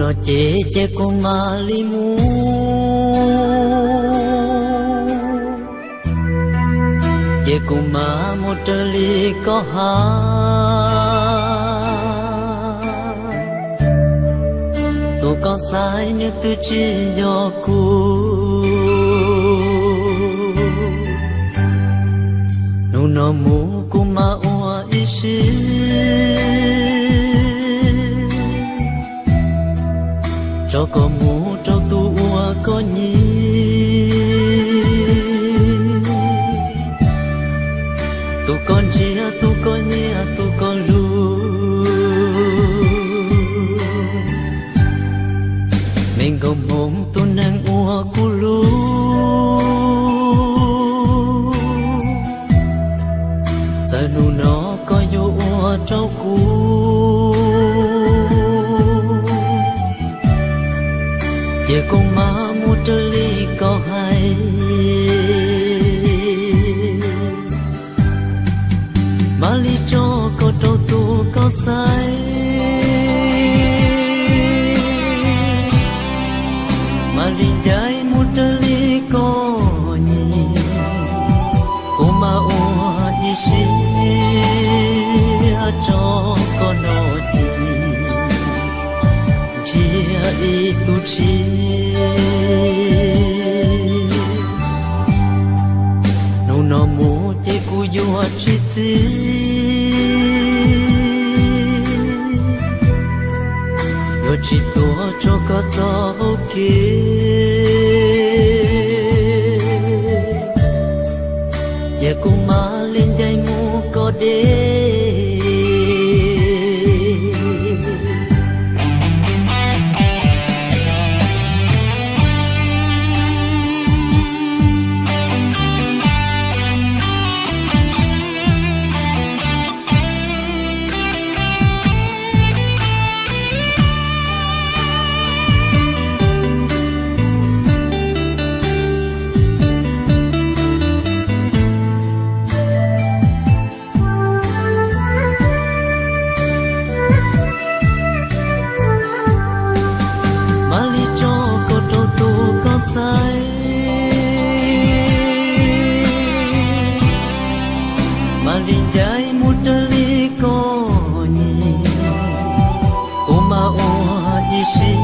No ces, ces kuv mam li mus, ces kuv mam mus raws li koj hais. Tus koj xaiv nws twb tsis yog kuv. Hnub no mus kuv mam ua ib sim, tso koj mus rau tus uas koj nyiam, tus koj nrhiav, tus koj nyiam, tus koj hlub. Me nkauj Hmoob tus neeg uas kuv hlub, txawm hnub no koj yuav ua rau kuv, ces kuv mam mus raws li koj hais. Mam li tso koj rau tus koj xaiv, mam li ncaim mus raws li koj nyiam. Kuv mam ua ib sim tso koj no ces, nrhiav ib tug tshis. Hnub no mus ces kuv yuav tsis txim, yuav tsis tuav rau koj txoj hau kev, ces kuv mam li ncaim mus koj deb. Mam li tso koj rau tus koj xaiv, mam li ncaim mus raws li koj nyiam. Kuv mam ua ib sim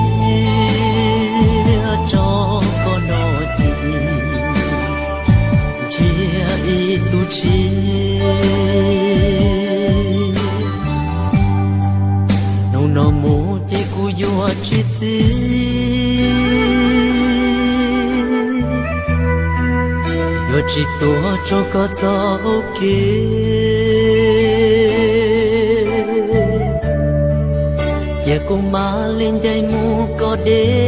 tso koj no ces, nrhiav ib tug tshis. Hnub no mus ces kuv yuav tsis txim, yuav tsis tuav rau koj txoj hau kev, ces kuv mam li ncaim mus koj deb.